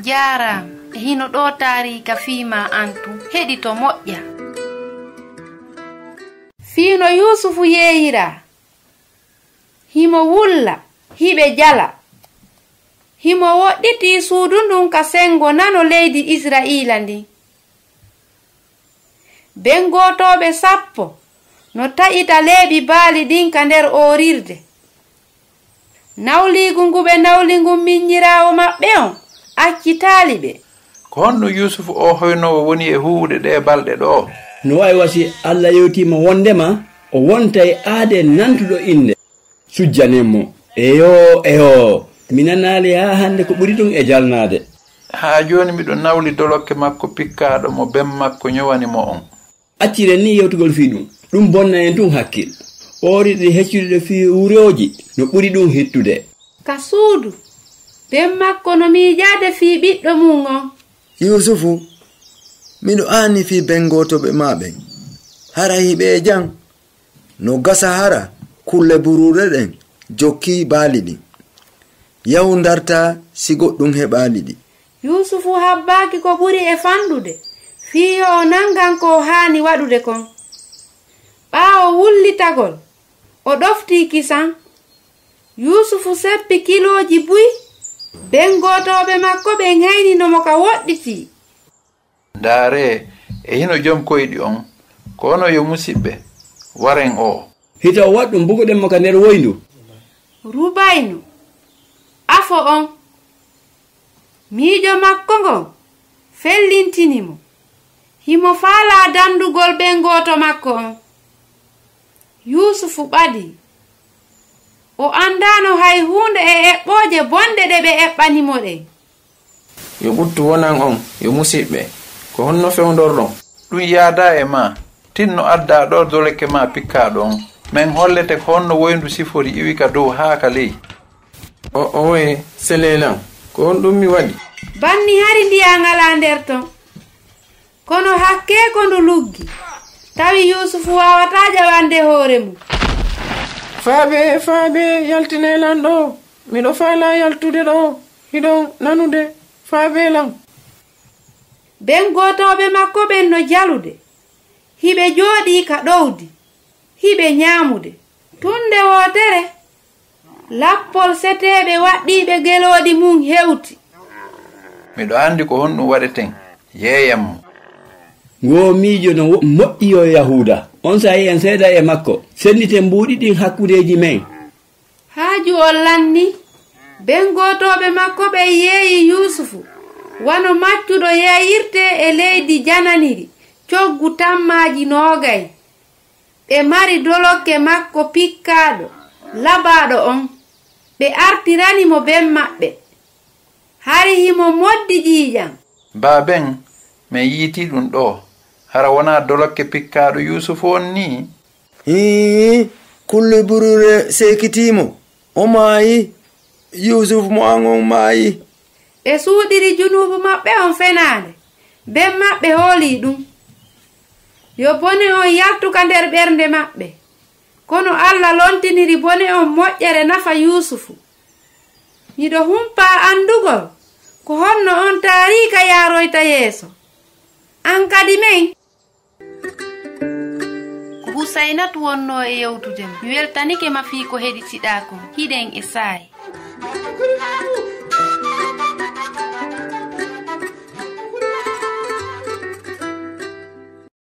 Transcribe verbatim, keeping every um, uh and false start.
Jaaraama. E hino ɗoo taariika fii maa an tun. Heɗito moƴƴa. Fii no Yuusufu yeeyiraa. Himo wulla, hiɓe jala. Himo woɗɗitii suudu ndun ka senngo nano leydi Isra'iila ndin. Bengootooɓe sappo no taƴita leeɓi baali ɗin ka nder oorirde. Nawliigu ngu ɓe nawli ngun minyiraawo maɓɓe on accitaali ɓe. Ko honɗum Yuusufu oo hoynoowo woni e huuwude ɗee balɗe ɗoo? No waawi wa si Alla yewtiima wonndema o wontay aaden nantuɗo innde. Sujjanen mo. Eyo, eyo. Mi nanaali haa hannde ko ɓuri ɗum e jalnaade. Haa jooni miɗo nawli dolokke makko pikkaaɗo mo ben makko nyowani mo on. Acciren ni yewtugol fii ɗum. Ɗum bonna en tun hakkil. Oorirɗe heccuɗe fii urooji no ɓuri ɗum hittude. Ka suudu, ben makko no miijaade fii ɓiɗɗo mun on. Yuusufu, miɗo aani fii ben gootooɓe maa ɓen. Hara hiɓe e jam? No gasa hara kulle buruure ɗen jokkii baali ɗin. Yahu ndartaa si goɗɗum heɓaali ɗi. Yuusufu habbaaki ko ɓuri e fanɗude fii yo o nanngan ko o haani waɗude kon. Ɓaawo wullitagol, o ɗoftii kisan. Yuusufu seppi kilooji buy. Ben gootooɓe makko ɓen haynino mo ka woɗɗitii. Ndaaree, e hino jom koyɗi on, ko onon yo musiɓɓe, waren oo. Hita o waɗ ɗum, bugoɗen mo ka nder woyndu. Rubaynu, afo on, miijo makko ngon fellintini mo. Himo faalaa dandugol ben gooto makko on. Yuusufu ɓadii. O anndaano hay huunde e eɓɓooje bonɗe ɗe ɓe eɓɓani mo ɗen. Yo ɓuttu wonan on, yo musiɓɓe, ko honno fewndorɗon? Ɗum yaadaa e maa, tinno addaa ɗoo dolokke maa pikkaaɗo on. Men hollete ko honno woyndu sifori iwi ka dow haa ka ley. O, owe, selee lan, ko honɗum mi waɗi? Banni hari ndiyan alaa nder ton. Kono hakkee ko ndu luggi, tawi Yuusufu waawataa ƴawande hoore mun. Faabee, faabee, yaltinee lan ɗoo. Miɗo faalaa yaltude ɗoo. Hiɗon nanude? Faabee lan. Ben gootooɓe makko ɓen no jalude. Hiɓe jooɗii ka ɗowdi. Hiɓe ɲaamude. Tun nde wootere, lappol seteeɓe waɗɗiiɓe gelooɗi mun hewti. Miɗo anndi ko honɗum waɗeten. Yeeyen mo. Ngoo miijo no wo-, moƴƴi yo Yahuuda. Onsay en seeda e makko. Senniten mbuuɗi ɗin hakkundeeji men. Haaju on lannii. Ben gootooɓe makko ɓen yeeyi Yuusufu, wano maccuɗo yeeyirtee e leydi jananiri coggu tammaaji noogay. Ɓe mari dolokke makko pikkaaɗo, labaaɗo on. Ɓe artirani mo ben maɓɓe. Hari himo moddi ƴiiƴan. Baa ben, men yiitii ɗum ɗoo. Hara wonaa dolokke pikkaaɗo Yuusufu on nii? Hii, kulli buruure seekitii mo. O maayi. Yuusufu mo an on maayi. Ɓe suuɗiri junuubu maɓɓe on fenaande. Ben maɓɓe hoolii ɗum. Yo bone on yaltu ka nder ɓernde maɓɓe. Kono Alla lontiniri bone on moƴƴere nafa Yuusufu. Miɗo humpaa anndugol ko honno on taariika yaaroyta yeeso. An kadi men. Ko Husaynatu wonnoo e yewtude ma. Mi weltanike ma fii ko heɗitiɗaa kon. Hiɗen e saa'i.